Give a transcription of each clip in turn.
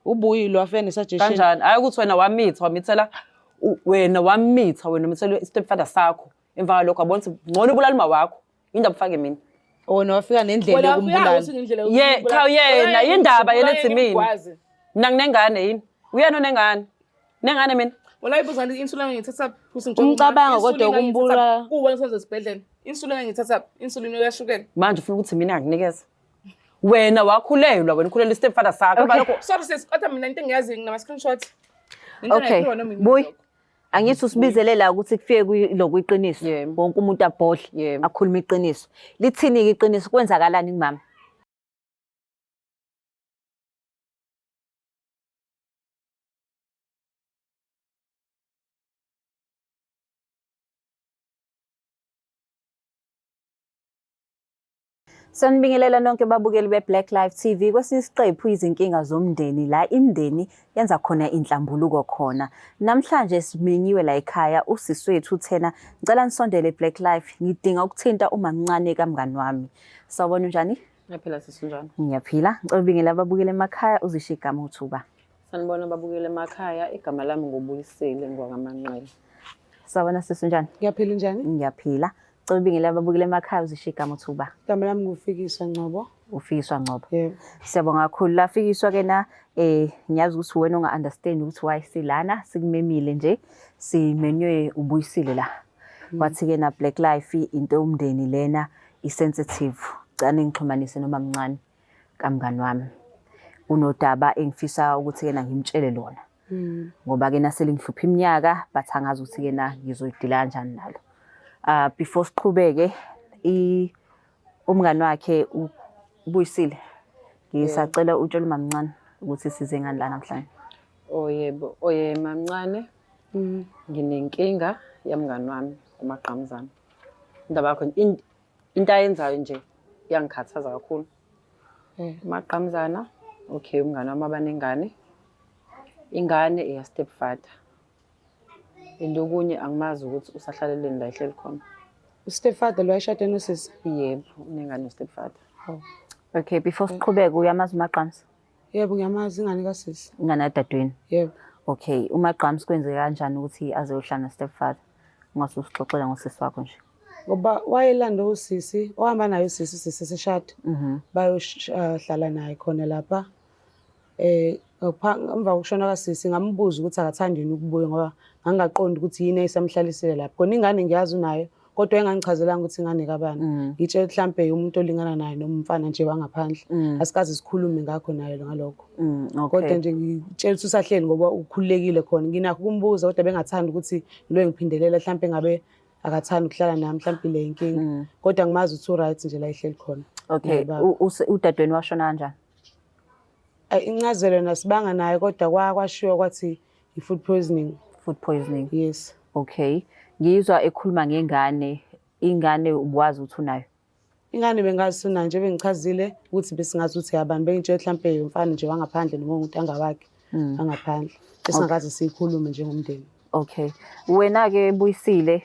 Ubuyile wafika ne-suggestion. Kanjani? Hayi ukuthi wena wamitha, wamithela wena wamitha wena umithela i-stepfather sakho. Emva kwalokho wabona ukuthi ngcono ubulala uma wakho. Indaba ufake mina. Wena wafika nendlela Wena wafika yokumbulala. ukuthi ngendlela Ye, yokumbulala. cha yena Wena yindaba yena wena ethi mina. ngimgwaze. Mina nginengane yini? Uyena onengane. Nengane mina. Wena uyibuza ngani insulin ngiyithatha phi? Umcabango kodwa wokumbulala. Kuwena usenze esibhedlela. Insulin ngiyithatha phi? Insulin kashukela. Manje ufuna ukuthi mina ngikunikeze. Wena wakhulelwa, wena ukhulelwa i-stepfather sakho. Emva lokho Sorry sis, kodwa mina into engiyazi nginama screenshot. Into Okay. engayiphiwa noma yimina Buyi. lokho. Angithi usibizele la ukuthi kufike kulokhu iqiniso. Yebo. Wonke umuntu abhodle, Yebo. akhulume iqiniso. Lithini-ke iqiniso? Kwenzakalani kumama? Sanibingelela nonke babukeli be-Black Life TV. Kwesinye isiqephu izinkinga zomndeni la imindeni yenza khona inhlambuluko khona. Namhlanje simenyiwe la ekhaya usisi wethu uthena ngicela nisondele Black Life ngidinga ukuthinta umamncane kamngani wami. Sawubona unjani? Ngiyaphila sisi unjani? Ngiyaphila. Ngicela ubingelela ababukeli emakhaya uzisho igama uthi uba. Sanibona babukeli emakhaya, igama lami nguBuyisile ngwakaManqele. Sawubona sisi unjani? Ngiyaphila unjani? Ngiyaphila. Ngicela ubingelela ababukeli emakhaya uzisho igama uthi uba. Igama lami nguFikiswa Ngcobo. Ufikiswa Ngcobo. Yebo. Siyabonga kakhulu. Lafikiswa ke na ngiyazi ukuthi wena onga understand ukuthi why silana sikumemile nje simenywe ubuyisile la. Wathi ke na Black Life into yomndeni lena i sensitive. Cela ningixhumanise noma mncane kamngani wami. Kunodaba engifisa ukuthi ke na ngimtshele lona. Ngoba ke naselingihlupha iminyaka but angazi ukuthi ke na ngizoyidila kanjani nalo. Before siqhubeke i umngani wakhe ubuyisile. Ngisacela utshele umamncane ukuthi size ngani la namhlanje. Oh yebo, oye mamncane. Nginenkinga yamngani wami uMagqamuzana. Indaba yakho into ayenzayo nje iyangikhathaza kakhulu. UMagqamuzana, okay umngani wami abanengane. Ingane eya stepfather. And okunye angimazi ukuthi usahlaleleni la ehleli khona. Stepfather lo wayeshade nosisi? Yebo, unengane no-stepfather. Oh. Okay, before siqhubeke uyamazi uMagqamza? Yebo, ngiyamazi ingane kasisi. Ingane yadadewenu? Yebo. Okay, uMagqamza kwenzeka kanjani ukuthi azohlala no-stepfather? Ungase usixoxela ngosisi wakho nje. Ngoba wayelanda usisi, ohamba naye usisi, usisi eseshada. Bayohlala naye khona lapha. Emva kokushona kasisi ngambuza ukuthi akathandi yini ukubuya ngoba ngangingaqondi ukuthi yini eyisamhlalisile lapho. Kona ingane ngiyazi unayo kodwa engangichazelanga ukuthi ingane kabani. Ngitshela mhlampe umuntu olingana naye noma umfana nje wangaphandle. Asikaze sikhulume ngakho naye ngalokho. Kodwa nje ngitshela ukuthi usahleli ngoba ukhululekile khona. Nginakho ukumbuza kodwa bengathandi ukuthi lo engiphindelela mhlampe ngabe akathandi ukuhlala nami mhlampe ile inkinga. Kodwa ngimazi ukuthi u-right nje la ehleli khona. Okay, udadewenu washona kanjani? Incazelo nasibanga nayo kodwa kwashiwo kwathi i-food poisoning. Food poisoning. Yes. Okay. Ngizwa ekhuluma ngengane, ingane ubuwazi ukuthi unayo? Ingane bengazi unayo nje bengichazile ukuthi besingazi ukuthi yabani bengitshela mhlampe umfana nje wangaphandle noma untanga wakhe angaphandle. Esingakaze siyikhulume njengomndeni. Okay. Wena ke Buyisile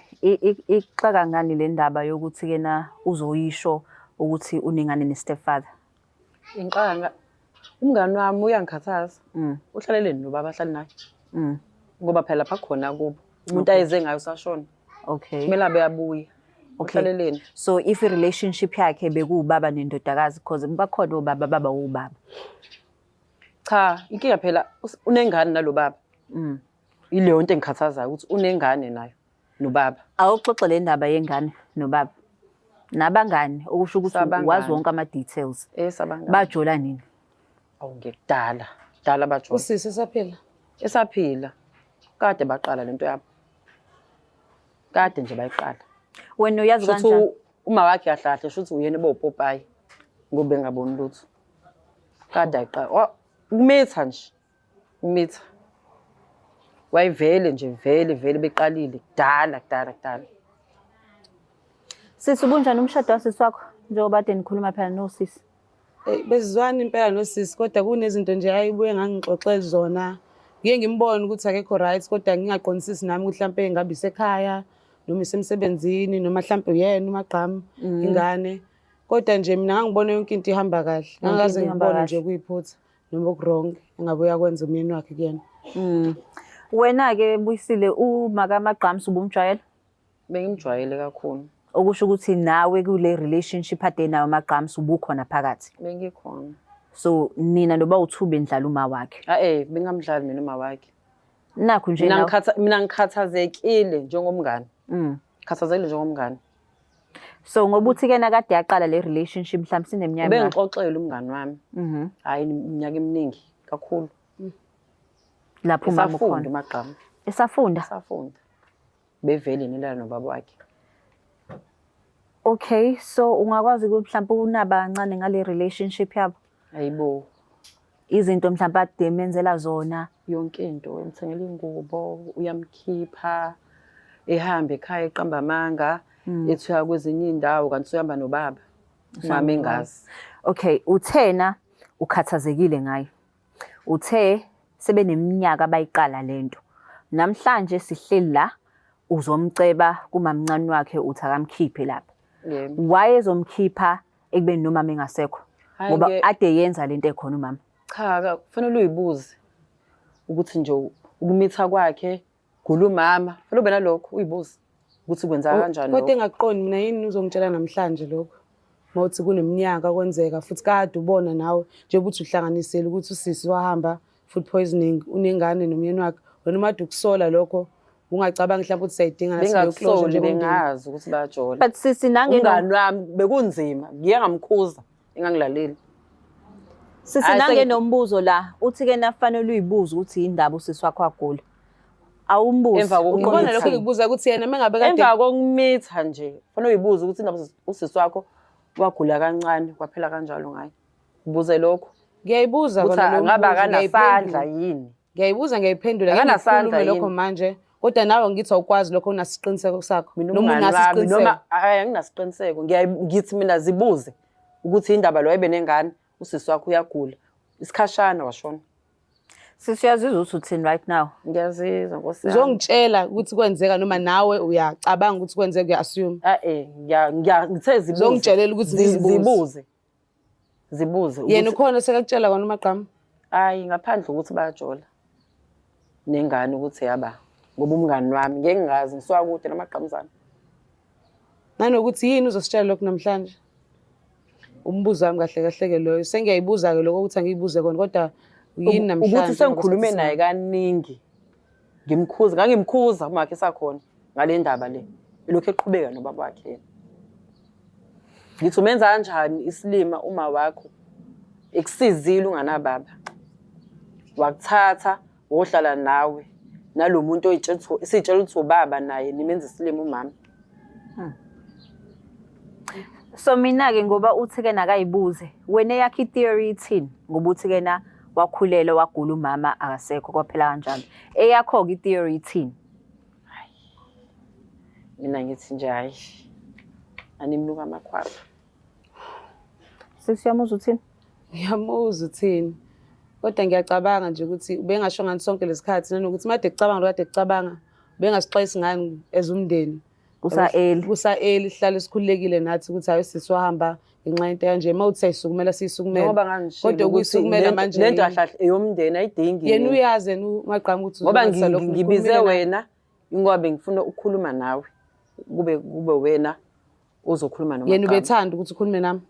ixaka ngani le ndaba yokuthi ke na uzoyisho ukuthi unengane ne-stepfather? Inqanga umngani wami uyangikhathaza. Uhlaleleni nobaba ahlali naye. Ngoba phela lapha khona kubo. Umuntu ayeze ngayo usashona. Okay. Kumele abe abuye. Okay. Uhlaleleni. So if i-relationship yakhe bekuwubaba nendodakazi because bakhona obaba baba wubaba. Cha, inkinga phela unengane nalo baba. Ileyo nto engikhathazayo ukuthi unengane nayo nobaba. Awuxoxe le ndaba yengane nobaba. Nabangani okusho ukuthi Sabangani. wazi wonke ama details. Sabangani. Bajola nini? Awu ngekudala. Dala bajola. Usisi esaphila? Esaphila. Kade baqala lento yabo. Kade nje bayiqala. Wena uyazi Shuthi kanjani? uma wakhe kahle kahle shuthi uyena bowupopayi ngoba engaboni lutho. Kade ayiqala. Ukumitha nje. Umitha. Wayevele nje vele vele beqalile kudala kudala kudala. Sisi ubunjani umshado wasisi wakho njengoba kade nikhuluma phela nosisi? Bezizwana impela nosisi kodwa kunezinto nje ayibuye ngangixoxele zona. Ngiye ngimbone ukuthi akekho right kodwa ngingaqondisisi nami ukuthi mhlampe ngabe isekhaya noma isemsebenzini noma mhlampe uyena uMagqamu ingane. Kodwa nje mina ngangibona yonke into ihamba kahle. Yonke Ngangikaze into ihamba ngibone kahle. nje kuyiphutha. noma oku-wrong engabe uyakwenza umyeni wakhe kuyena. Wena-ke Buyisile, uma kaMagqamsi ubumjwayela? Bengimjwayele kakhulu. Okusho ukuthi nawe kule relationship ade nayo Magqamsi ubukhona phakathi. Bengikhona. So nina noba u-two benidlala uma wakhe. A-e, bengamdlali mina uma wakhe. Nakhu nje Mina nawe. mina ngikhathazekile njengomngani. Ngikhathazekile njengomngani. So ngoba uthi kena kade yaqala le relationship mhlawumbe sineminyaka emingaki? Ubengixoxela umngani wami. Hhayi, iminyaka eminingi kakhulu. Lapho umama Esafunda ukhona. uMagqama. Esafunda? Esafunda. Bevele nilala nobaba wakhe. Okay, so ungakwazi ukuthi mhlawumbe unaba kancane ngale relationship yabo? Hayibo. Izinto mhlawumbe ade emenzela zona. Yonke into, uyamthengela ingubo, uyamkhipha, ehambe ekhaya eqamba amanga, ethi uya kwezinye iy'ndawo kanti usuyahamba nobaba. Umama engazi. Okay, uthena ukhathazekile ngaye. Uthe sebeneminyaka abayiqala lento. Namhlanje sihleli la uzomceba kumamncane wakhe uthi akamkhiphe lapha. Yebo. Wayezomkhipha ekubeni nomama engasekho. Hhayi Ngoba ke- ade yenza lento ekhona umama. Cha, kufanele uyibuze ukuthi nje ukumitha kwakhe gula umama, kufanele ube nalokho uyibuze ukuthi kwenzeka kanjani Kodwa lokho. engakuqondi mina yini uzongitshela namhlanje lokho. Mawuthi kuneminyaka kwenzeka futhi kade ubona nawe njengoba uthi uhlanganisile ukuthi usisi wahamba food poisoning unengane nomyeni wakhe. Wena uma kade ukusola lokho ungacabangi mhlawumbe ukuthi siyayidinga nathi leyo closure Bengakusoli, njengomndeni. bengazi ukuthi bayajola. But sisi nange Umngani wami bekunzima, ngiye ngamkhuza engangilaleli. sisi Hhayi, nange nombuzo la, uthi ke nafanele uyibuze ukuthi indaba usisi wakho agula. Awumbuzi. Emva kokumitha. Ngibona lokho ngikubuza ukuthi yena mengabe kade Emva kokumitha nje, kufanele uyibuze ukuthi indaba usisi wakho wagula kancane, kwaphela kanjalo ngaye. Ubuze lokho. Ngiyayibuza Ukuthi kona lowo ngabe mbuzo, akanasandla ngiyayiphendula. yini? Ngiyayibuza ngiyayiphendula, ngeke Akanasandla ngikhulume lokho yini? manje. Kodwa nawe ngithi awukwazi lokho unasiqiniseko sakho. Mina Noma umngani unaso wami isiqiniseko. noma hayi anginasiqiniseko. Ngithi mina zibuze ukuthi indaba lo wayebenengane, usisi wakho uyagula. Isikhashana washona. Sisi uyazizwa ukuthi uthini right now? Ngiyazizwa Nkosi yami. Uzongitshela ukuthi kwenzeka noma nawe uyacabanga ukuthi kwenzeka uya-assume. Eh ngithe zibuze. Uzongitshelela ukuthi ngizibuze. Zibuze. Zibuze. Yena ukhona sekakutshela kona uMagqama? Hayi ngaphandle ukuthi bayajola. Nengane ukuthi yaba ngoba umngani wami ngeke ngingazi ngisuka kude namagqamuzana. Nanokuthi yini uzositshela lokhu namhlanje? Umbuzo wami kahle kahle ke loyo. Sengiyayibuza ke lokho ukuthi angiyibuze kona kodwa yini namhlanje? Ukuthi sengikhulume naye kaningi. Ngimkhuza, ngangimkhuza uma wakhe esakhona ngale ndaba le. Ilokhu eqhubeka nobaba wakhe yena. Ngithi umenza kanjani isilima uma wakho ekusizile unganababa. Wakuthatha wohlala nawe nalo muntu oyitshela ukuthi ubaba naye nimenza isilima umama. So mina-ke ngoba uthi-ke nakayibuze, wena eyakho i-theory ithini? Ngoba uthi-ke na wakhulelwa wagula umama akasekho kwaphela kanjalo. Eyakho-ke i-theory ithini? Mina ngithi nje hayi animnuka amakhwapha. Sisi uyamuzwa uthini? Ngiyamuzwa uthini. Kodwa ngiyacabanga nje ukuthi ubengasho ngani sonke lesikhathi nanokuthi made kucabanga lo kade kucabanga ubengasixwayisi ngani as umndeni. Kusa-early. Kusa-early sihlale sikhululekile nathi ukuthi hayi sisi wahamba ngenxa yento kanje. Uma uthi siyayisukumela siyisukumele. Njengoba ngangishilo Kodwa ukuthi ukuyisukumela manje lento kahle kahle eyomndeni ayidingi Yena mina. uyazi yena uMagqama ukuthi Ngoba uzolungisa lokhu, ngibize ngikhulumile naye. wena ingoba bengifuna ukukhuluma nawe. Kube wena ozokhuluma Yena noMagqama. ubethanda ukuthi ukhulume nami.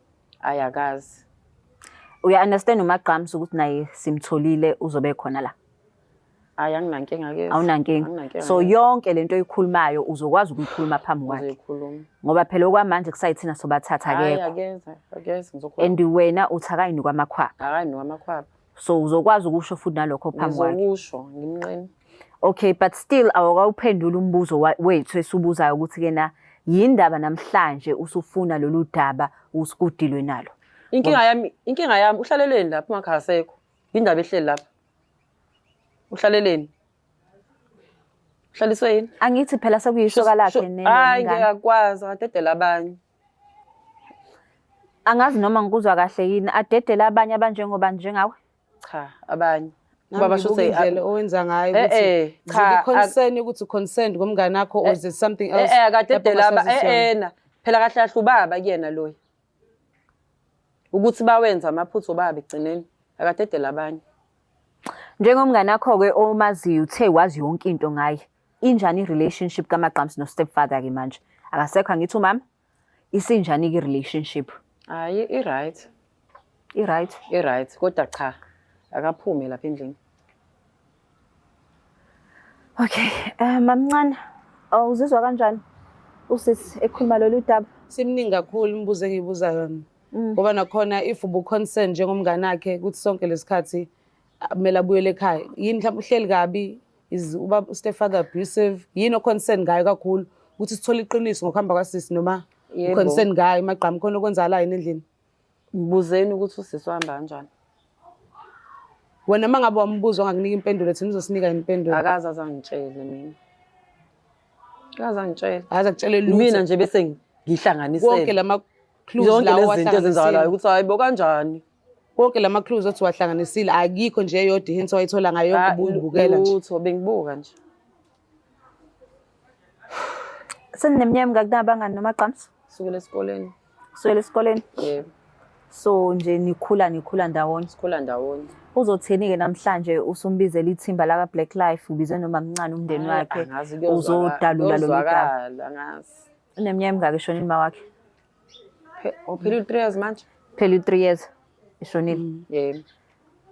Ayi akazi. Uya understand uMagqamsi ukuthi naye simtholile uzobe khona la. Ayi anginankinga ke. Awunankinga. Anginankinga. So yonke lento oyikhulumayo uzokwazi ukuyikhuluma phambi kwakhe. Ngizoyikhuluma. Ngoba phela okwamanje kusayithina sobathatha Hayi akekho. akeza, akeza ngizokhuluma. And wena uthi akayinuka amakhwapha. Akayinuka amakhwapha. So uzokwazi ukusho futhi nalokho phambi kwakhe. Ngizokusho ngimnqeni. Okay, but still awukawuphenduli umbuzo wethu esiwubuzayo ukuthi ke na yindaba namhlanje usufuna lolu daba usikudilwe nalo. Inkinga yami uhlaleleni lapha umakhaya sekho. Indaba ehleli lapha. Uhlaleleni? Uhlaliswe yini? Angithi phela sekuyisoka lakhe Hayi nengane. ngeke akwazi akadedela abanye. Angazi noma ngikuzwa kahle yini adedela abanye abanjengoba njengawe? Cha, abanye. Nami Baba ngibuka shuthi indlela owenza ngayo ukuthi cha, concern ukuthi concerned ngomngane wakho or is it something else? Akadedela lapho ongasaziswa. na. Phela kahle kahle ubaba kuyena loyo. Ukuthi bawenza amaphutha obaba ekugcineni. Akadedele abanye. Njengomngane wakho-ke omaziyo uthe wazi yonke into ngaye. Injani i-relationship kaMagqamsi no-stepfather-ke manje? Akasekho angithi umama? Isinjani-ke i-relationship? Hayi i-right. I-right? I-right kodwa cha akaphume lapha endlini. Okay, mamncane, uzizwa kanjani usisi ekhuluma lolu daba? Simningi kakhulu imibuzo engiyibuza yona. Ngoba nakhona if ubu-concern njengomngane wakhe ukuthi sonke lesikhathi kumele abuyele ekhaya. Yini mhlawumbe uhleli kabi is uba stepfather abusive? Yini o-concern ngayo kakhulu ukuthi sithole iqiniso ngokuhamba kwasisi noma Yebo. u-concern ngayo emagqamu khona okwenzakalayo yini endlini? Mbuzeni ukuthi usisi uhamba kanjani. Wena uma ngabe wambuza wangakunika impendulo thina uzosinika impendulo. Akaze azangitshele mina. Akaze angitshele. Akaze akutshele lutho. Mina nje bese ngihlanganisele. Wonke lama clues Zonke lawo lezi zinto ezenzakalayo owahlanganisile. ukuthi hayi bo kanjani. Wonke lama clues othi wahlanganisile akikho nje eyodwa i-hint owayithola ngayo yonke ubuyibukela nje. Lutho bengibuka nje. Senineminyaka emingaki nabangani noMagqamsi? Sukela esikoleni. Kusukela esikoleni? Yebo. So nje nikhula nikhula ndawonye. Sikhula ndawonye. Uzothini-ke namhlanje usumbizela ithimba laka Black Life ubize nomamncane umndeni Hhayi, wakhe angazi kuyozwakala- uzodalula lolu daba. kuyozwakala, angazi. Uneminyaka emingaki eshonile uma wakhe? Uphila u-3 years manje? Phela u-3 years eshonile. Yebo.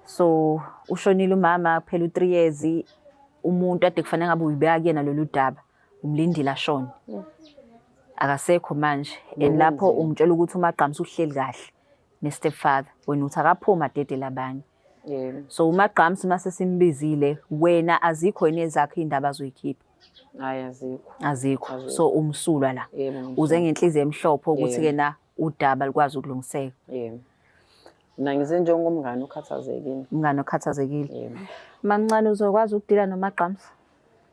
So ushonile umama phela u-3 years umuntu ade kufanele ngabe uyibeka kuyena lolu daba umlindile ashone. Akasekho manje and lapho ungitshela ukuthi uMagqamsi uhleli kahle ne-stepfather wena uthi akaphuma adedele abanye. Yebo. So uMagqamsi mase simbizile wena azikho yini ezakho iy'ndaba azoyikhipha? Hhayi azikho. Azikho. So umsulwa la. Yebo, ngimsulwa. Uze ngenhliziyo emhlophe ukuthi Yebo. ke na udaba lukwazi ukulungiseka. Yebo. Mina ngize njengomngane okhathazekile. Umngane okhathazekile. Yebo. Mamncane uzokwazi ukudila noMagqamsi?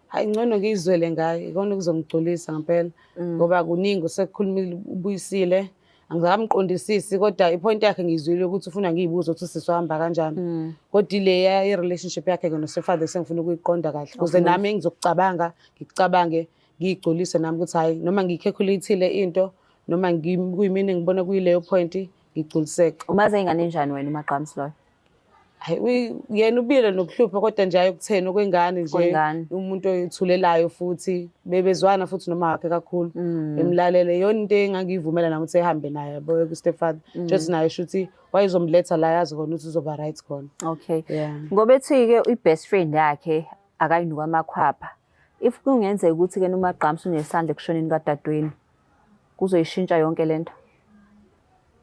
Hayi ngcono ngiyizwele ngaye ikona okuzongigculisa ngempela ngoba kuningi usekukhulumile ubuyisile angikamqondisisi kodwa i-point yakhe ngiyizwile ukuthi ufuna ngiyibuze ukuthi usisi wahamba kanjani kodwa ileya i-relationship yakhe ke no-stepfather sengifuna ukuyiqonda kahle ukuze nami engizokucabanga ngikucabange ngiyigculise nami ukuthi hhayi noma ngiyi-calculate-ile into noma kuyimina engibona kuyileyo point ngigculiseke. Umaze ingane enjani wena uMagqamsi loyo? Hayi yena ubile nokuhlupha kodwa nje hayi okutheni okwengane nje Kwengane. umuntu oyithulelayo futhi bebezwana futhi noma wakhe kakhulu emlalele yona into engangiyivumela nami ukuthi ehambe naye yabo ku-stepfather njengothi naye shuthi wayezomletha la yazi khona ukuthi uzoba right khona. Okay. Yeah. Ngoba ethi-ke i-best friend yakhe akayinuka amakhwapha. If kungenzeka ukuthi-ke uMagqamsi unesandla ekushoneni kadadewenu, kuzoyishintsha yonke lento.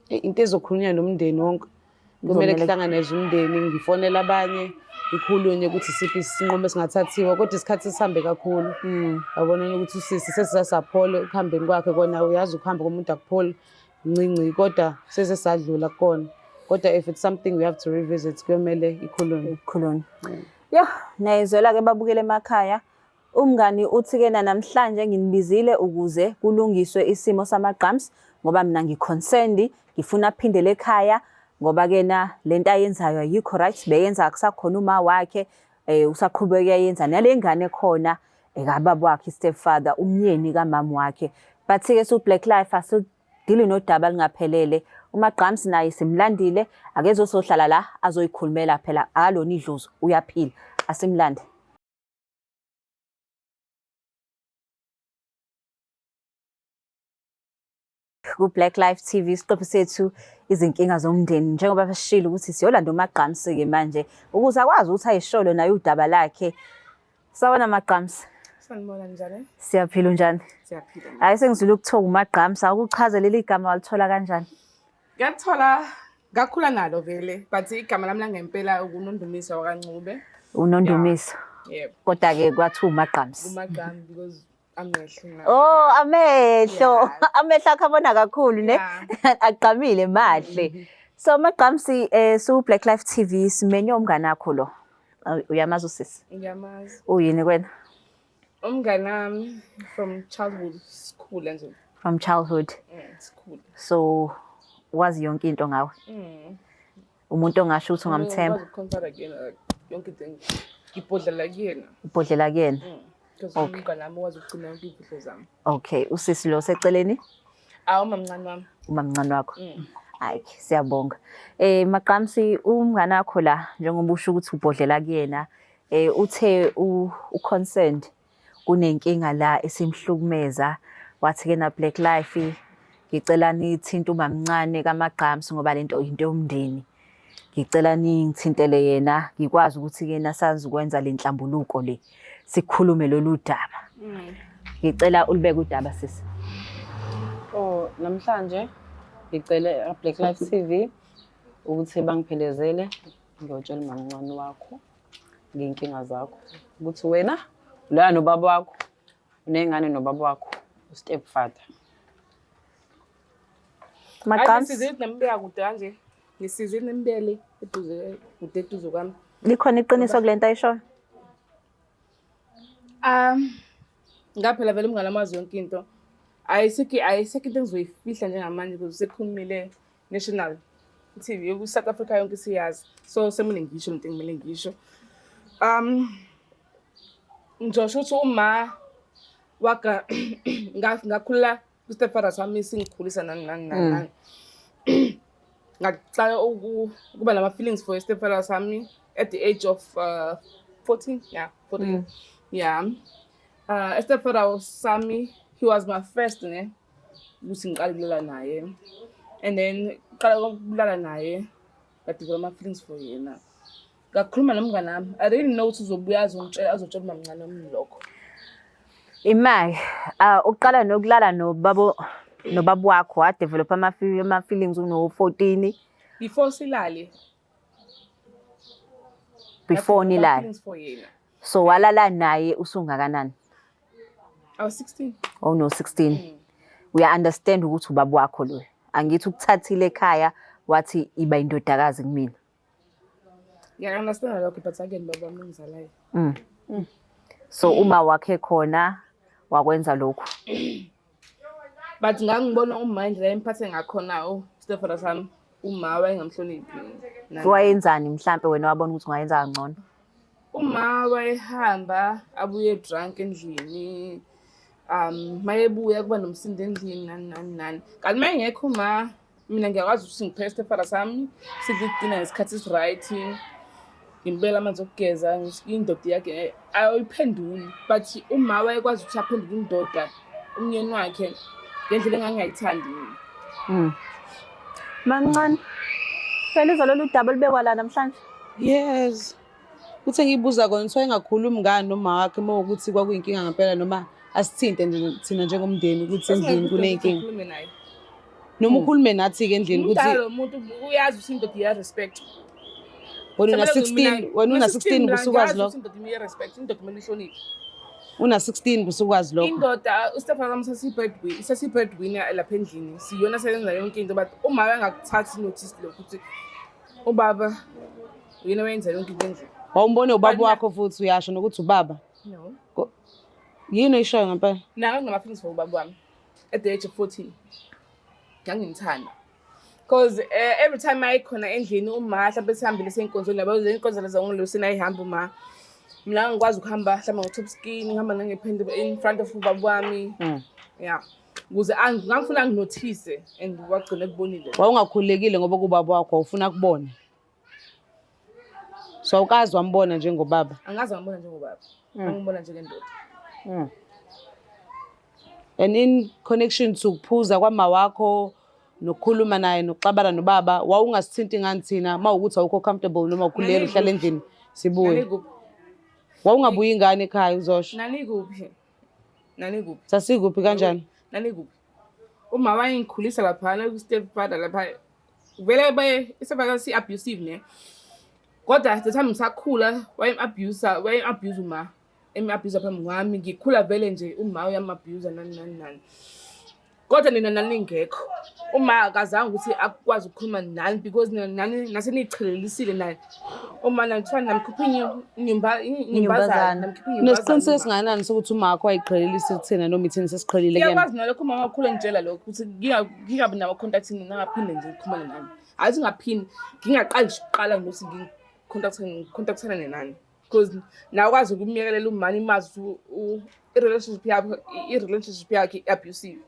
Into ezokhulunywa nomndeni wonke kumele Kuzomele- kuhlangane nje umndeni ngifonele abanye ikhulunywe ukuthi isiphi isinqumo esingathathiwa kodwa isikhathi sesihambe kakhulu yabona ukuthi usisi sesisasaphola ekuhambeni kwakhe kona uyazi ukuhamba komuntu akupholi ncinci kodwa sesesadlula kukona kodwa if it's something we have to revisit kuyomele ikhulunywe. Khuluma. Yo, niyayizwela-ke babukele emakhaya. Umngani uthi-ke na namhlanje nginibizile ukuze kulungiswe isimo saMagqamsi ngoba mina ngi-concerned, ngifuna aphindele ekhaya ngoba ke na lento ayenzayo ayikho right, beyenza kusakhona uma wakhe usaqhubeka uyayenza nale ngane khona ekababa wakhe i-stepfather, umyeni kamama wakhe. But-ke su-Black Life asidili nodaba olungaphelele. UMagqamsi naye simlandile, akezosohlala la azoyikhulumela phela akalona idlozi, uyaphila. Asimlande. Ku-Black Life TV isiqephu sethu izinkinga zomndeni njengoba basishilo ukuthi siyolanda uMagqamsi-ke manje ukuze akwazi ukuthi ayisholo naye udaba lakhe. Sawubona Magqamsi. Sanibona njani? Siyaphila unjani? Siyaphila. Hayi sengizwile ukuthiwa uMagqamsi, awukuchaze leli gama walithola kanjani? Ngiyathola ngakhula nalo vele but igama lami langempela uNondumiso wakaNcube. Unondumiso. Yebo. Kodwa-ke kwathiwa uMagqamsi. UMagqamsi because amehlo la. Oh, amehlo. Yeah. Amehlo akho abona kakhulu ne. Yeah. Agqamile mahle. So Magqamsi su Black Life TV simenye umngane wakho lo. Uyamazi usisi? Ngiyamazi. Uyini kwena? Umngane wami from childhood sikhula nje. From childhood. Sikhula. So wazi yonke into ngawe. Umuntu ongasho ukuthi ungamthemba. Ngikwazi ukuconfida kuyena like yonke into ngibhodlela kuyena. Ubhodlela kuyena. Because umngane wami wazi ukugcina yonke iy'mfihlo zami. Okay, usisi lo seceleni Awu mamncane wami. umamncane wakho. Hayi, siyabonga. Maqamsi, umngane wakho la, njengoba usho ukuthi ubhodlela kuyena, uthe u-concerned kunenkinga la esimhlukumeza, wathi ke na Black Life ngicela nithinte umamncane kaMagqamsi ngoba lento into yomndeni. Ngicela ningithintele yena ngikwazi ukuthi ke nasazi ukwenza le nhlambuluko le, sikhulume lolu daba. Ngicela ulibeke udaba, sisi. Oh, namhlanje ngicele Black Life TV ukuthi bangiphelezele ngiyotshela umamncane wakho ngey'nkinga zakho, ukuthi wena ulala nobaba wakho, uney'ngane nobaba wakho, u-step father. Maqamsi, Ngisizwe ukuthi nambeka kude kanje. Ngisizwe nembele eduze kude eduze kwami. Likhona iqiniso kule nto ayishoyo? Ngaphela vele umngane amazi yonke into. Ayisekho into engizoyifihla njengamanje because sekhulumile national TV ku South Africa yonke siyazi. So semele ngisho into engimele ngisho. Ngizosho ukuthi uma waka ngakhula ku-stepfather sami singikhulisa nani nani nani nani. Ngaqala ukuba nama-feelings for i-stepfather sami at the age of 14, yeah, 14. Yeah. I-stepfather sami, he was my first ne ukuthi ngiqale ukulala naye. And then qala ukulala naye, ngadevelop ama-feelings for yena. Ngakhuluma nomngane wami. I didn't know ukuthi uzobuya azongitshela, azotshela umamncane wami lokho. Imali, uqala nokulala nobaba wakho, wadevelop ama-feelings uno-14. Before silale. Before nilale. Feelings for yena. So walala naye usungakanani? I was 16. Oh no, 16. Uya understand ukuthi ubaba wakho lo. Angithi ukuthathile ekhaya wathi iba indodakazi kumina. Ngiya understand lokho, but again baba wami ongizalayo. So uma wakhe khona wakwenza lokho. But ngangibona uma indlela emphathe ngakhona u stepfather sami, uma wayengamhloniphi. Wayenzani mhlambe wena wabona ukuthi ungayenza kangcono? Uma wayehamba abuye drunk endlini. Mayebuya kuba nomsindo endlini nani nani nani. Kanti mayengekho uma, mina ngiyakwazi ukuthi ngipheke stepfather sami, sidle idina ngesikhathi esi-right. Ngimbeka amanzi okugeza, indoda yakhe ayiphenduli, but uma wayekwazi ukuthi aphendule indoda umyeni wakhe ngendlela engangingayithandi mina. Mamncane, phela lolu daba olubekwa la namhlanje. Yes. Uthe ngiyibuza kona ukuthi wayengakhulumi ngani noma wakhe uma ukuthi kwakuyinkinga ngempela, noma asithinte nje thina njengomndeni ukuthi endlini kuney'nkinga. Ukhulume naye. Noma ukhulume nathi-ke endlini ukuthi Umdala lo muntu, uyazi ukuthi indoda iya-respect. Wena una 16, wena una 16 busukwazi lokho. Indoda iya-respect, indoda kumele ihloniphe. Una 16 busukwazi lokho. Indoda, ustepfather wami sasi-breadwinner lapha endlini. Siyona seyenza yonke into, but uma engakuthathi notice lokho ukuthi ubaba uyena wayenza yonke into endlini. Wawumbone ubaba wakho futhi uyasho nokuthi ubaba. No. Yini oyishoyo ngempela? Nami nginama-feelings for ubaba wami at the age of 14. Ngangimthanda. Because every time ayikhona endlini uma mhlawumbe sihambile seyinkonzweni yabo, inkonzo lezo ngilosini ayihamba uma. Mina ngikwazi ukuhamba mhlawumbe ngo-top skin, ngihamba nangephende in front of ubaba wami. Yeah. Ukuze ngangifuna anginothise and wagcina ekubonile. Wawungakhululekile ngoba kubaba wakho wawufuna kubona. So awukazi wambona njengobaba. Angazi ngambona njengobaba. Ngangibona njengendoda. And in connection to ukuphuza kwama wakho nokukhuluma naye nokuxabana nobaba, wawungasithinti ngani thina uma ukuthi awukho comfortable noma ukhululekile uhlala endlini sibuye? Nanikuphi? Wawungabuyi ingane ekhaya uzosho. Nanikuphi? Nanikuphi? Sasikuphi kanjani? Nanikuphi? Uma wayengikhulisa laphana ku-stepfather lapha, vele baye i-stepfather si-abusive ne. Kodwa the time ngisakhula wayem-abuse, wayem-abuse uma. Em-abuse phambi kwami, ngikhula vele nje uma uyam-abuse nani nani nani. Kodwa nina naningekho. Uma akazange ukuthi akwazi ukukhuluma nani because nina nani nase niyichelelisile naye. Uma nangithiwa namkhipha inyumbazana, namkhipha inyumbazana. Unesiqiniseko esingakanani sokuthi uma wakho wayiqhelelisa kuthina noma ithina sesiqhelile kuyena? Ngiyakwazi nalokho, uma wakhula ngitshela lokho ukuthi ngingabi nawo contact nangaphinde nje ngikhulumane nani. Athi ngaphinde ngingaqali nje ukuqala nokuthi ngicontactane nani. Because nawukwazi ukumyekelela umani mazi ukuthi i-relationship yakhe i-abusive.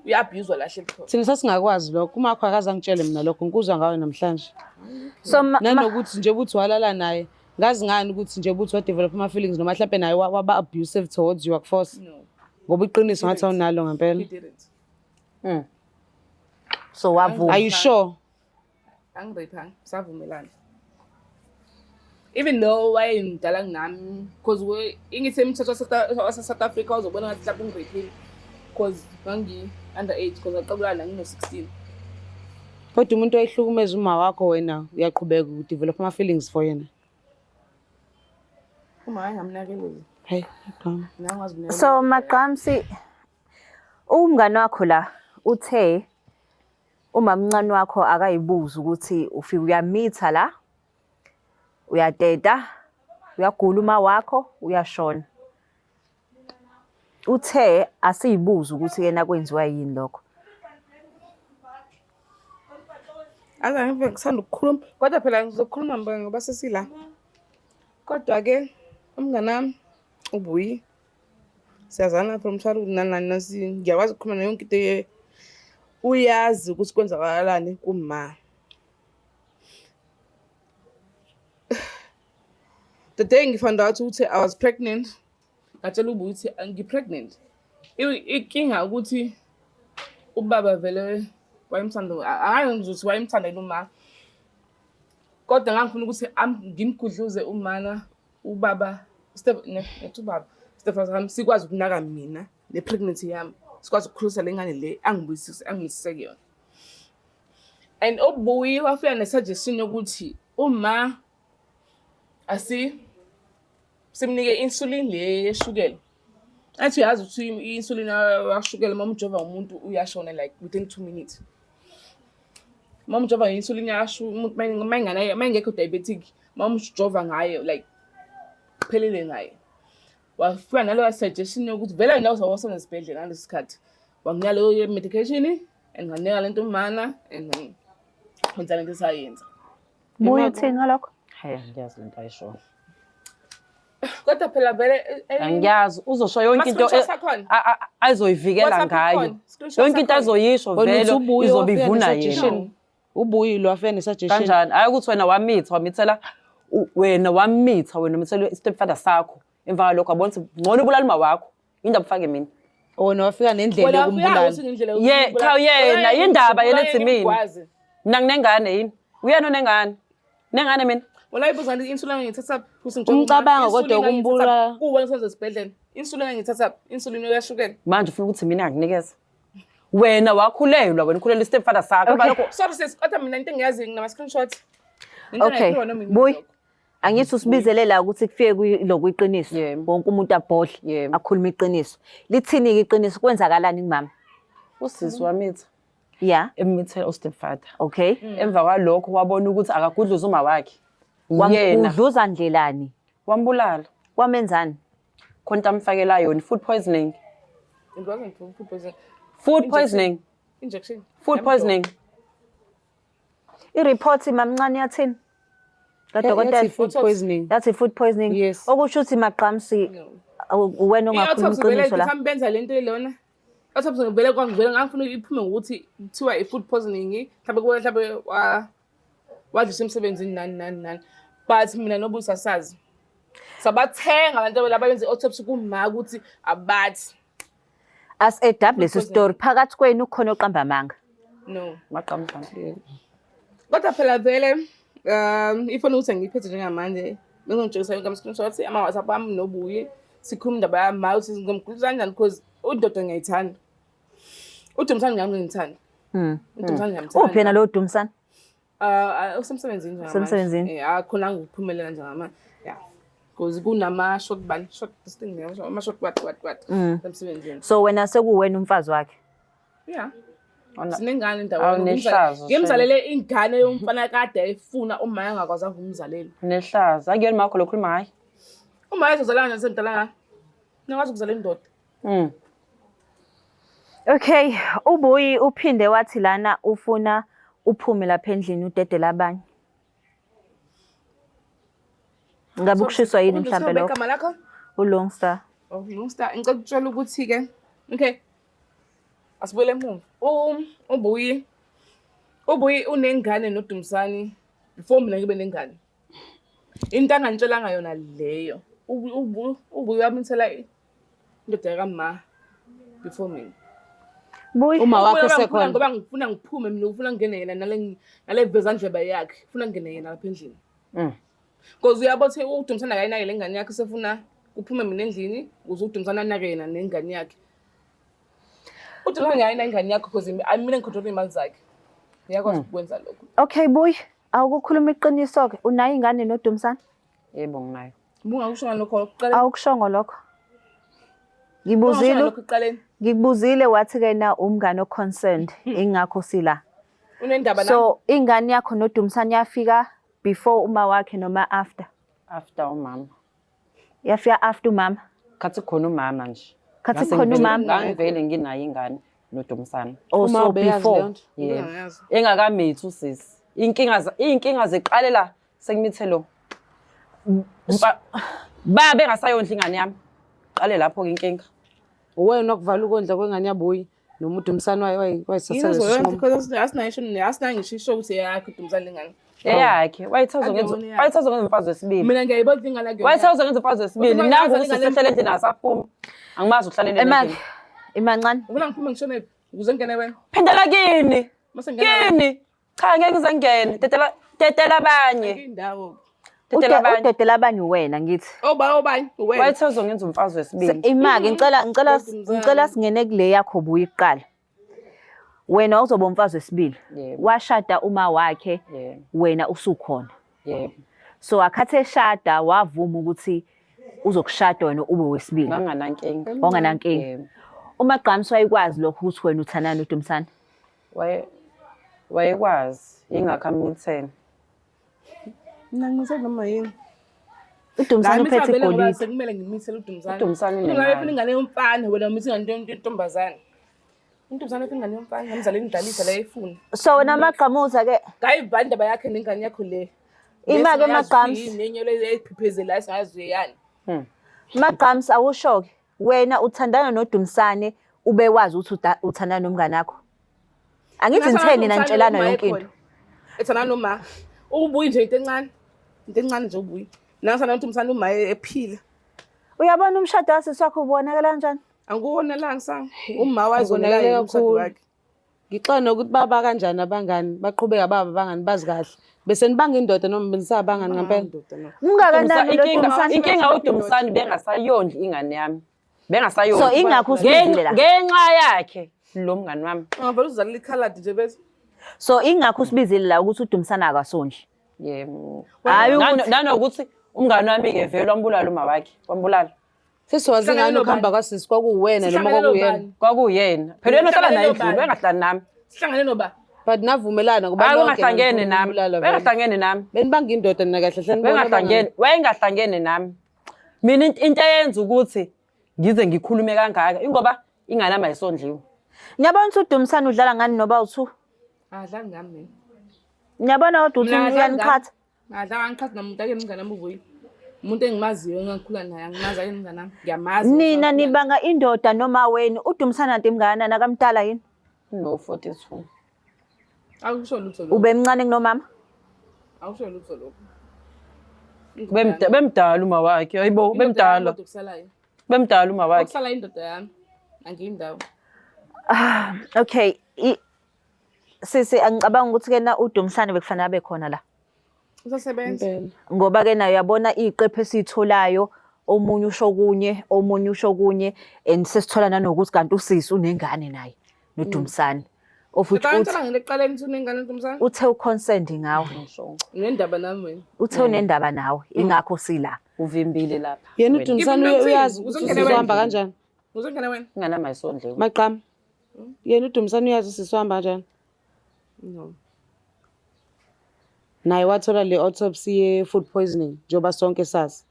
Uya-abuse la hleli khona. Thina sasingakwazi lokho. Umakho akaze angitshele mina lokho, ngikuzwa ngawe namhlanje. So Nanokuthi nje ukuthi walala naye, ngazi ngani ukuthi nje ukuthi wa-develop ama-feelings noma mhlampe naye waba abusive towards you akuforce. No, Ngoba iqiniso ngathi awunalo he ngempela. didn't. So wavuma. Are you sure? Angireyphanga, savumelana. Even though wayemdala kunami, because ingithi imithetho wase-South Africa wazobona ngathi mhlawumbe ungireyphile because ngangi-under age, because ngaqabulana ngino-16. Kodwa umuntu oyihlukumeza uma wakho wena uyaqhubeka udevelop ama-feelings for yena. Uma wayengamnakekeli. Hey, qhamu. Mina ngikwazi ukunakekela. So Maqamsi, umngani wakho la uthe umamncane wakho akayibuza ukuthi ufika uyamitha la, uyateta, uyagula uma wakho, uyashona. Uthe asiyibuze ukuthi yena kwenziwa yini lokho. Aze ngive ngisanda ukukhuluma, kodwa phela ngizokhuluma ngoba sesila. Kodwa-ke umngani wami uBuyi, siyazana from childhood nani nani nasi, ngiyakwazi ukukhuluma naye yonke into uyazi ukuthi kwenzakalani kuma. The day ngi-found out ukuthi I was pregnant, ngatshela uBuyi ukuthi ngi-pregnant. Inkinga ukuthi ubaba vele wayemthanda, angazi ngizothi wayemthanda yini uma. Kodwa ngangifuna ukuthi ngimgudluze umana ubaba, step, ne, ngithi ubaba, stepfather wami, sikwazi ukunaka mina ne-pregnancy yami, sikwazi ukukhulisa le ngane le angibuyisise, angiyisise kuyona. And uBuyi wafika ne-suggestion yokuthi uma asi simnike i-insulin le yeshukela. Athi uyazi ukuthi i-insulin yashukela uma umjova umuntu uyashona like within 2 minutes. Uma umjova nge-insulin yashu umuntu uma engekho diabetic, uma umjova ngayo like kuphelele ngaye. Wafika naleyo suggestion yokuthi vele nawe uzawusona esibhedlela ngaleso sikhathi. Wanginika leyo medication and nganika lento umana and then wenza lento esayenza. Buye uthini ngalokho? Hayi, angiyazi lento ayishoyo. Kodwa phela vele Angiyazi, uzosho yonke into Ama-screenshots akhona. azoyivikela WhatsApp ngayo. ikhona, screenshots Yonke into akhona. azoyisho Wena vele uthi uBuyi izobe wafika ivuna yena. ne-suggestion. Ubuyi lo wafika ne-suggestion. Kanjani? Hayi ukuthi wena wamitha, wamithela wena wamitha, wena umithela i-stepfather sakho. Emva kwalokho wabona ukuthi ngcono ubulala uma wakho. Indaba ufake mina. Wena wafika nendlela Wena wafika yokumbulala. ukuthi ngendlela Ye, yokumbulala. cha yena, Wena yindaba yena wena ethi mina. ngikwazi. Mina nginengane yini? Uyena onengane. Nengane mina. Wena uyibuza ngathi i-insulin ngiyithatha futhi ngijova Umcabango uma- kodwa insulin wokumbulala. ngiyithatha kuwena usenze esibhedlela. Insulin ngiyithatha, insulin yashukela. Manje ufuna ukuthi mina ngikunikeze. Wena wakhulelwa, wena ukhulelwa i-stepfather sakho. Emva Okay. kwalokho Sorry sis, kodwa mina into engiyazi nginama screenshot. Into Okay. engayiphiwa noma yini Buyi. lokho. Angithi usibizele la ukuthi kufike lokhu iqiniso. Yebo. Wonke umuntu abhodle, Yebo. akhulume iqiniso. Lithini-ke iqiniso? Kwenzakalani kumama? Usisi wamitha. Yeah. Emithela u-stepfather. Okay. Emva kwalokho wabona ukuthi akagudluze uma wakhe. Yena Wamgudluza ndlelani? wambulala. Wamenzani? Khona into amfakela yona, food poisoning. It wasn't food poisoning. Food poisoning. Injection. Food poisoning. I-report mamncane yathini? Kadokotela. Yathi food poisoning. Yathi food poisoning. Yes. Okusho ukuthi Maqamsi wena ongakhuluma I-autopsy vele iqiniso la. mhlawumbe benza lento lona. Autopsy vele kwangivele ngangifuna iphume ngokuthi kuthiwa i-food poisoning, mhlawumbe kuba mhlawumbe wadliswa emsebenzini nani nani nani. But mina noBusi asazi. Sabathenga abantu laba benze i-autopsy kuma ukuthi abathi. As a double Food story phakathi kwenu kukhona oqamba amanga. No. Maqamsana. Kodwa phela vele ifoni ukuthi angiyiphethe njengamanje bengizongitshengisa yonke ama-screenshots ama-WhatsApp ami noBuyi sikhuluma indaba yami ukuthi ngizomkhulisa kanjani because udoda ngiyayithanda. UDumsane ngami ngimthanda. UDumsane ngiyamthanda. Uphi yena lo Dumsane? Usemsebenzini njengamanje. Usemsebenzini? Eh, akhona ngikuphumelela njengamanje. Yeah. Because kunama short bani, short this thing, ama short what what what emsebenzini. So wena sekuwena umfazi wakhe. Yeah. Ona- Sinengane ndawonye. Awunehlazo, Ngimzalele ingane yomfana kade ayifuna uma engakwazanga ukumzalela. Nehlazo. Akuyona makho lokhuluma ngaye. Uma ezozala kanjani semdala nga? Ningakwazi ukuzala indoda. Okay, uBuyi uphinde wathi lana ufuna uphume lapha endlini udedele abanye. Ngabe ukushiswa yini mhlambe lokho? Igama lakho? ULongstar. Oh, Lungstar. Ngicela ukutshela ukuthi ke. Okay. Asibuyele emuva. UBuyi uBuyi unengane noDumsani before mina ngibe nengane. Into angangitshelanga yona leyo. UBuyi wamithela indoda kama before mina. Buyi. Uma wakho Ubuye ngifuna sekhona. ngoba ngifuna ngiphume mina, ufuna ngingene yena nale vezandlebe yakhe, ufuna ngingene yena lapha endlini. Because uyabo ukuthi uDumsana akayinake le ngane yakhe, usefuna kuphume mina endlini ukuze uDumsana anake yena nengane yakhe. UDumsana akayinake ingane yakhe because mina ngicontrol iy'mali zakhe. Ngiyakwazi ukwenza lokho. Okay Buyi, awukukhuluma iqiniso ke, unayo ingane noDumsana? Yebo nginayo. Ubungakusho ngalokho ekuqaleni? Awukushongo lokho. Ubungakusho Ngibuzile, ngalokho ekuqaleni? ngikubuzile wathi ke na umngane o-concerned, ingakho sila. Unendaba nami? So ingane yakho noDumsana yafika before uma wakhe noma after? After umama. Yafika after umama. Khathi khona umama nje. Khathi Ngase khona ngivele- umama. Ngangivele nginayo ingane noDumsana. Oh, Uma so ubeyazi before. leyo nto. Yebo. Ubungayazi. Engakamithi usisi. Iy'nkinga ziqale la sekumithe lo. Baba engasayondla ingane yami. Qale lapho-ke inkinga. Uwena okuvala ukondla kwengane yabuyi noma uDumsani wayesathatha Yini leso uzoyenza sinqumo. because asinayo asinayo ngisho isho ukuthi eyakhe uDumsana lengane. Eyakhe. Wayethe Akuyona eyakhe. wayethe uzongenza umfazi wesibili. Mina ngiyayibona ukuthi ingane akuyona. Wayethe uzongenza umfazi wesibili. Uthi Nangu uma ukuthi ingane- usehlele endlini asaphumi. Angimazi uhlalele Ema endlini. imancane. Ufuna ngiphume ngishone ukuze ngingene wena. Phindela kini. Mase ngingena wena. Kini. Cha ngeke ngize ngingene. Tetela tetela abanye. Indawo. Tetela abanye. Udedela abanye wena ngithi. Oba obani wena. Wayethe uzongenza umfazi wesibili. Imake ngicela ngicela Kodwa ngicela singene kule yakho buyi kuqala. Wena uzoba umfazi wesibili. Yebo. Washada uma wakhe Yebo. wena usukhona. Yebo. So akhathi eshada wavuma ukuthi uzokushada wena ube wesibili. Nganganankinga. Wanganankinga. Yebo. Uma Gqamsi wayekwazi lokho ukuthi wena uthandana noDumsana. Wayekwazi ingakho amitheni. Mina ngimise noma yini. UDumsana Ngimise uphethe vele ngoba igolide. sekumele ngimisele uDumsana. UDumsana unemali. Ungabe ufuna ingane yomfana wena umise ingane yentombazane. Intombazane ufuna ingane yomfana ngamzali indlalisa la efuna. So wena Magqamuza ke Ngayibani indaba yakhe nengane yakho le. Ima-ke Magqamsi. Nenye le ephiphezela esingazi yani. Magqamsi awusho ke wena uthandana noDumsane ube wazi ukuthi uthandana nomngane wakho. Angithi ngitheni nina nitshelana yonke into. Ethana noma ubuyi nje into encane. Into encane nje ubuyi. Nangisana uDumsana uma ephila. Uyabona umshado wasisi wakho ubonakala kanjani? Angikuwona la ngisanga. Uma wayizonela Ubonakele yena umshado kakhulu. wakhe. Ngixoxa nokuthi baba kanjani abangani, baqhubeka baba abangani bazi kahle. Bese nibanga indoda noma benisabangani ngempela. Indoda no. Ungakanani lo Dumsane? Inkinga uDumsane bengasayondli ingane yami. Bengasayondli. So ingakho usibizile la. Ngenxa yakhe lo mngani wami. Ungavele uzalela ikhaladi nje bese. So ingakho usibizile la ukuthi uDumsane akasondli. Yebo. Hhayi ukuthi Nanokuthi umngani wami ke vele wambulala uma wakhe. Wambulala. Sesiwazi Sihlangane ngani ukuhamba nobani? kwasisi kwakuwena noma Sihlangane kwakuyena. nobani? Kwakuyena. Phela yena uhlala naye Sihlangane endlini, nobani? wayengahlali nami. Sihlangane noba. But navumelana ngoba Hayi nonke wangahlangene nanifuna nami. ukumbulala vele. Wayengahlangene nami. Benibanga indoda nina kahle hle nibona abangani. Wayengahlangene, wayengahlangene nami. Mina into eyenza ukuthi ngize ngikhulume kangaka ingoba ingane yami ayisondliwe. Ngiyabona ukuthi uDumsane udlala ngani noba uthu. Adlali ngami mina. Ngiyabona kodwa uthi Mina adlali ngami. uyaniqhatha. Ngadlala ngiqhathi nomuntu ake mngane wami ubuyi. Umuntu engimaziyo engakhula naye angimazi ake mngane wami. Ngiyamazi. Nina nibanga indoda noma wena uDumsane anti mngakanani akamdala yini? No 42. Akusho lutho lokho. Ubemncane kunomama? Akusho lutho lokho. Bemdala uma wakhe. Hayibo bemdala. Okusalayo. Bemdala uma wakhe. Okusala indoda yami. Angiyindawo. Ah, okay. Sisi angicabanga ukuthi ke na uDumsane bekufanele abe khona la. Usasebenza. Impela. Ngoba ke nayo uyabona iziqephu esiyitholayo omunye usho kunye, omunye usho kunye and sesithola nanokuthi kanti usisi unengane naye noDumsane. Of which Uthi uthi ngene ekuqaleni uthi unengane ntombazane. uthe uconsent ngawe. Ngisho. Unendaba nami wena. Uthe unendaba nawe ingakho sila. Uvimbile lapha. Yena Wena. uDumsane Ngifuna uyazi ukuthini? ukuthi Uzongena usisi wena. uhamba kanjani. Uzongena wena. Ingane yami ayisondliwe. Maqhamu. Yena uDumsane uyazi usisi uhamba kanjani. No. Naye wathola le autopsy ye-food poisoning njengoba sonke sazi.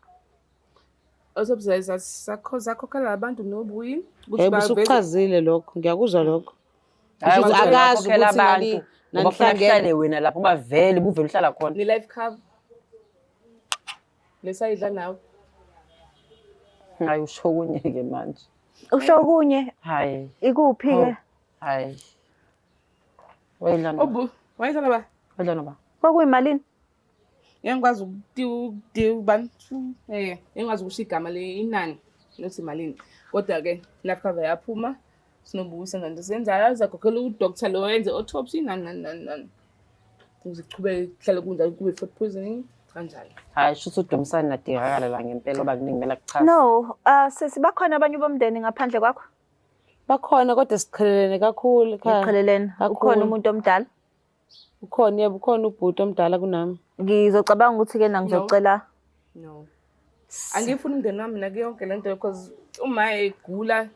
Autopsy zakhokhela abantu nobuyi. Ukuthi Yebo baveze- usukuchazile lokho, ngiyakuzwa lokho. Hayi, Kusho ukuthi ukuthi akazi uyakhokhela ukuthi abantu ngoba funa nanihlangene. kuhlale wena lapho ngoba vele buvele uhlala khona. Ne-life cover. Lesayidla nawe. Hayi usho kunye-ke manje. Usho kunye Hayi. ikuphi ke? Hayi. Wayidla noba. Obu, wayidla noba. Wayidla noba. Kwakuyimalini? Ngeke ngikwazi ukudi eh, ngeke ukusho igama le inani nokuthi imalini. Kodwa ke life cover yaphuma sinobuyisa nento senzayo zakhokhela udoctor lo wenze autopsy nani nani nani nani. Ukuze kuqhubeke kuhlale kunjalo kube food poisoning kanjalo. Hayi shuthi uDumisani nadingakala la ngempela ngoba kuningi kumele akuchaze. No, sisi bakhona abanye bomndeni ngaphandle kwakho? Bakhona kodwa siqhelelene kakhulu ekhaya. Niqhelelene. Kakhulu. Ukhona umuntu omdala? Ukhona yebo, ukhona ubhuti omdala kunami. Ngizocabanga ukuthi ke na ngizocela No. Angifuni umndeni wami mina kuyonke lento because uma egula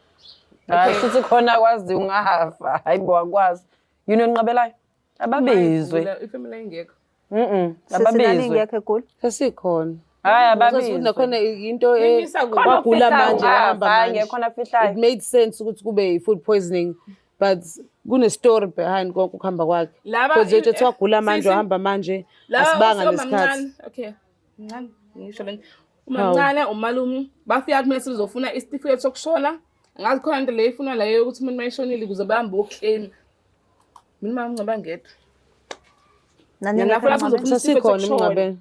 Hayi shuthi khona kwazi ungafa. Hayi bo akwazi. Yini onqabelayo? Ababizwe. Ifamily ingekho. Sisi nani Ababizwe. ingekho egula? Sesikhona. Hayi Futhi ababizwe. nakhona into Imisa kuphi? wagula manje Hayi, wahamba manje. ngekho afihlayo. It made sense ukuthi kube i-food poisoning but kune-story behind konke ukuhamba kwakhe. Laba Because nje kuthiwa wagula manje sisi- wahamba manje Laba asibanga osoma nesikhathi. mncane. Okay. Mncane ngisho lento. Umamncane umalume bafika kumele sizofuna isitifiketi sokushona. Angazi khona into le ifunwa la yokuthi umuntu mayeshonile ukuze bahambe oclaim. Mina mama ngicabanga ngedwa. Nani Ngiyafuna ingekho lapho emngcwabeni? uzofuna isitifiketi Sasikhona sokushona. emngcwabeni.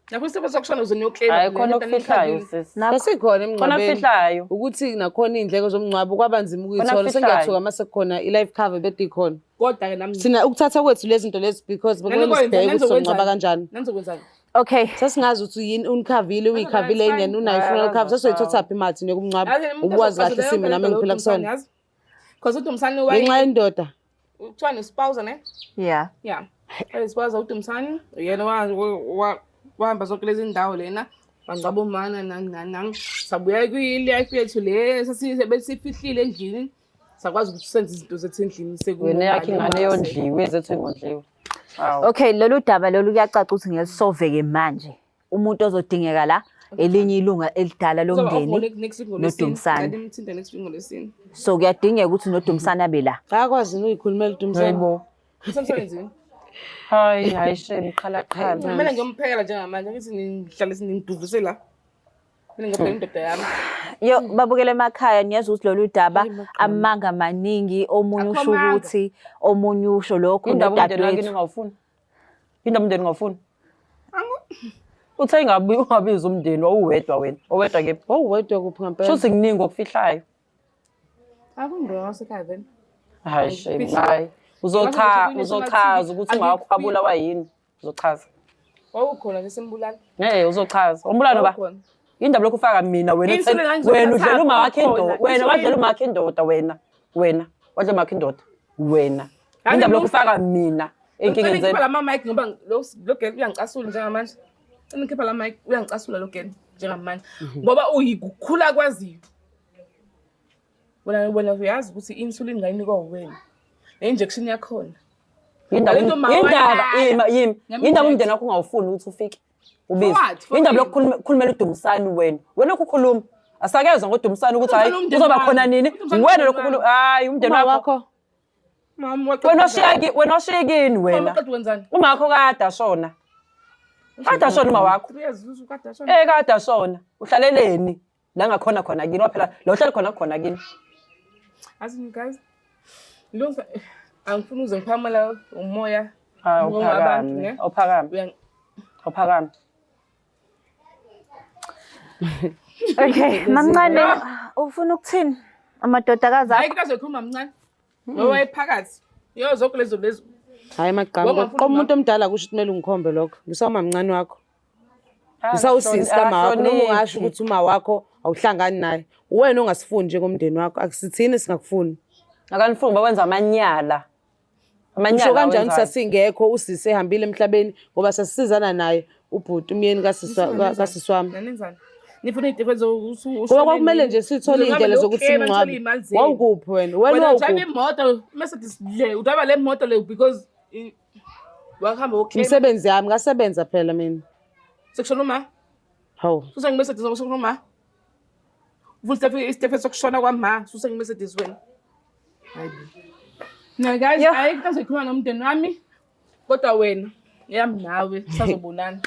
Ngiyafuna isitifiketi sokushona ukuze niyoclaim. Hayi khona okufihlayo sisi. Nakho. Sasikhona Khona emngcwabeni. okufihlayo. Ukuthi nakhona iy'ndleko zomngcwabo kwaba nzima ukuyithola. okufihlayo. Sengiyathuka mase kukhona i-life cover bede ikhona. Kodwa ke nami Thina ukuthatha kwethu lezi zinto lezi because bekumele sibheke ukuthi somngcwaba kanjani. Nanizokwenzani? Okay. Sasingazi ukuthi yini unikhavile uyikhavile That's fine. yini unayo i-funeral cover sasoyithathaphi imali thina yokumngcwaba ukwazi kahle isimo nami engiphila kusona. Because uDumsani Ngenxa waye yendoda. kuthiwa nespouse ne? Yeah. Yeah. Espouse uDumsani yena wahamba zonke lezi ndawo lena bangcwaba umana nani nani nani. Sabuya kwi-life yethu le sasibesifihlile endlini. Sakwazi ukuthi senze izinto zethu endlini Wena yakhe ingane yondliwe zethu ingondliwe. Hawu. Okay, lolu daba lolu kuyacaca ukuthi ngelisolveke manje. Umuntu ozodingeka la elinye ilunga elidala lomndeni noDumsani. Ngimthinte next week ngolwesine. So kuyadingeka ukuthi noDumsani abe la. Akwazi noyikhulumela uDumsani. Hayibo. Usemsebenzini. Hayi hayi shame qhala qhala. Kumele ngiyomphekela njengamanje ngithi ngihlale ningiduvise la. Kumele ngiyopheka indoda yami. Yo babukele emakhaya niyezwa ukuthi lolu daba amanga maningi omunye Akho usho amanga. ukuthi omunye usho lokho Indaba umndeni wakini nodadewethu. ungawufuni. Indaba umndeni ungawufuni. Uthe ingabi ungabiza umndeni wawuwedwa wena. Owedwa kephi? Wawuwedwa kuphi ngempela? Shuthi kuningi okufihlayo. Akungona wasekhaya vele. Hayi shame hayi. Uzocha uzochaza ukuthi ungakho abulawa yini. Uzochaza. Wawukhona nje sembulala. Eh uzochaza. Umbulala noba? Wawukhona. Indaba lokhu ufaka mina wena Insulin utheni- wena udlela uma wakhe Ukhona. indoda wena wadlela uma wakhe indoda wena wena wadlela uma wakhe indoda wena Yazi indaba lokhu lo- ufaka mina ey'nkingeni Ngicela zenu ngikhipha la mic ngoba lo girl uyangicasula njengamanje. Ngicela ngikhipha la mic uyangicasula lo girl njengamanje. Ngoba uyikukhula kwaziyo. Wena uyazi ukuthi i-insulin ngayinikwa uwena. Ne-injection yakhona. indaba Lento ma indaba wayilala. ima yimi Ngiyamjela. indaba umndeni wakho ungawufuni ukuthi ufike ubize For what? For indaba ini? lokukhulumela uDumsani wena wena lokhu ukhuluma asakezwa ngoDumsani ukuthi hayi Udumisani umndeni uzoba wami. khona nini Udumisani wena umndeni lokhu wami. ukhuluma hayi umndeni Uma wakho wakho Mama waqeda wena oshiya wena oshiya kini Mama wena waqeda wenzani? uma wakho kade ashona kade ashona uma wakho 3 years ukade ashona. Eh kade ashona. Uhlaleleni la ngakhona khona kini waphela la uhlale khona khona kini. Azi you guys. Lo angifuni uze ngiphamela umoya. Hayi Ngibonga abantu, uphakame. ne? Awuphakame. Awuphakame. Okay, mamncane ufuna ukuthini? Amadodakazi Hayi akho. kukaze khuluma mncane. Ngoba wayephakathi. Yo zonke lezo lezo. Hayi maqhamu Wawungafuni qoba umuntu omdala kusho ukuthi kumele ungikhombe lokho. Ngisawumamncane wakho. Ngisawusisi kama wakho noma ungasho ukuthi uma wakho awuhlangani naye. Uwena ongasifuni njengomndeni wakho akusithini singakufuni. Akanifuni bakwenza amanyala. Amanyala. Usho kanjani awenzayo. sasingekho usisi ehambile emhlabeni ngoba sasisizana naye ubhuti umyeni kasisi wami. Nanenzani? Nifuna iy'nto zokuthi Ngoba kwakumele nje sithole iy'ndlela zokuthi simngcwabe. Wawukuphi wena? Wena Wena drive wawukuphi? imoto Mercedes le, udrive le moto le because wahamba woclaim. Imisebenzi yami ngasebenza phela mina. Sekushona uma. Hawu. Susa ngiMercedes ngoba sekushona uma. Ufuna isitefe sokushona kwama, susa ngiMercedes wena. Hayibo. Na guys, Yo. ayikho into azoyikhuluma nomndeni wami. Kodwa wena, yami nawe sazobonana.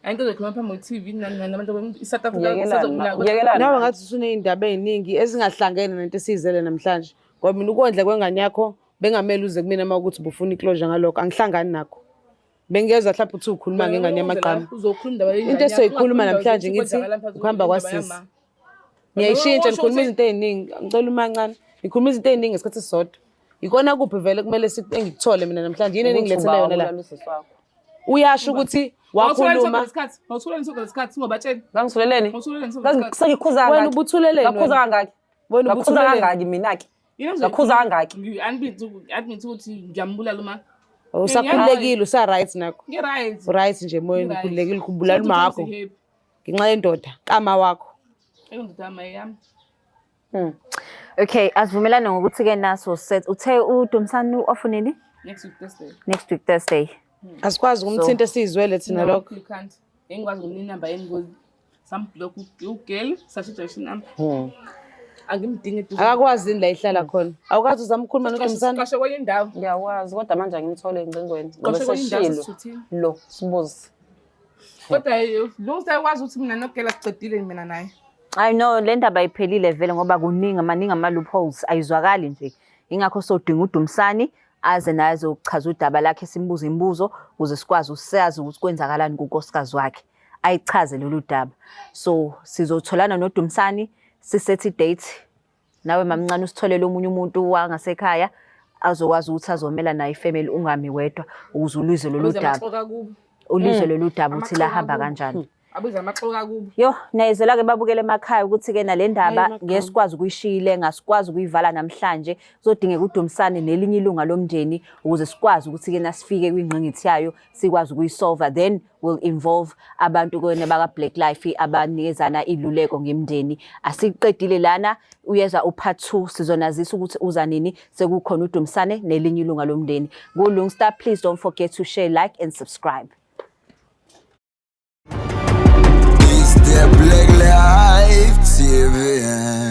Ayikho into azoyikhuluma phambi kwe-TV nani nani abantu i-South Africa Yekelani, sazobonana. yekelani. Nawe ngathi usuney'ndaba ey'ningi ezingahlangene nento esiyizele namhlanje. Ngoba mina ukondla kwengane yakho bengamele uze kumina uma ukuthi ubufuna i-closure ngalokho, angihlangani nakho. Bengezwa mhlawumbe uthi ukhuluma ngengane yamagqama. Uzokhuluma indaba yengane Into yakho, esizoyikhuluma ungakhulumi namhlanje indaba ngithi yokuthi kwenzakala ukuhamba indaba kwasisi. yama. Ngiyayishintsha Usho ngikhuluma ukuthi- izinto ey'ningi. Ngicela umancane. Ngikhuluma izinto ey'ningi ngesikhathi esisodwa. Ikona kuphi vele kumele engikuthole mina namhlanje? Yini eningilethele yona la? Usisi wakho. Uyasho ukuthi wakhuluma. Mawuthuleleni sonke lesikhathi ungabatsheli. Ngangithuleleni? Mawuthuleleni sonke lesikhathi. Sengikhuza Wena kangaki? ubuthuleleni Ngakhuza wena? kangaki? Wena Ngakhuza ubuthuleleni? kangaki mina-ke? Yini Ngakhuza kangaki? Admit ukuthi ngiyambulala uma. Usakhululekile, usa-right nakho. Ngi-right. Right nje emoyeni Ngi-right. ukhululekile ukubulala umakho Happy. ngenxa yendoda kama wakho. Indoda yami yami. Okay, asivumelane ngokuthi-ke naso set uthe uDumsani u-off nini? Next week Thursday. Next week Thursday. Asikwazi ukumthinta siyizwele thina lokho. You can't. Engikwazi ukunika inamba yeni because samblock ugirl sashintsha inamba. Angimdingi eduze. Akakwazi yini la ihlala khona. Awukwazi uzama ukukhuluma noDumsani? Qashe kwenye indawo. Ngiyakwazi kodwa manje angimthole engcingweni ngoba Qashe kwenye indawo seshilo sisithuthile. lo sibuzi. Kodwa lo usayakwazi ukuthi mina nogirl asicedile mina naye. I know le ndaba ayiphelile vele ngoba kuningi maningi ama-loopholes ayizwakali nje. Ingakho sodinga uDumsani aze naye azochaza udaba lakhe simbuze imibuzo ukuze sikwazi usazi ukuthi kwenzakalani kunkosikazi wakhe. Ayichaze lolu daba. So sizotholana noDumsani sisethi date nawe mamncane usitholele omunye umuntu wangasekhaya azokwazi ukuthi azomela naye ifamily ungami wedwa ukuze ulizwe lolu Abize daba. amaxoka kubo. Ulizwe lolu daba ukuthi Amaxoka lahamba kubo. kanjani. Abize amaxoka kubo. Yo, nayizwela ke babukele emakhaya ukuthi ke nale ndaba Hayi, ngeke sikwazi ukuyishiyile, ngasikwazi ukuyivala namhlanje. Kuzodingeka uDumsane nelinye ilunga lomndeni ukuze sikwazi ukuthi ke nasifike kwingqingithi yayo sikwazi ukuyisolve. Then we'll involve abantu kona baka Black Life abanikezana iluleko ngemndeni. Asiqedile lana, uyeza upart 2 sizonazisa ukuthi uza nini sekukhona uDumsane nelinye ilunga lomndeni. Ku Lungstar, please don't forget to share, like and subscribe. It's the Black Life TV.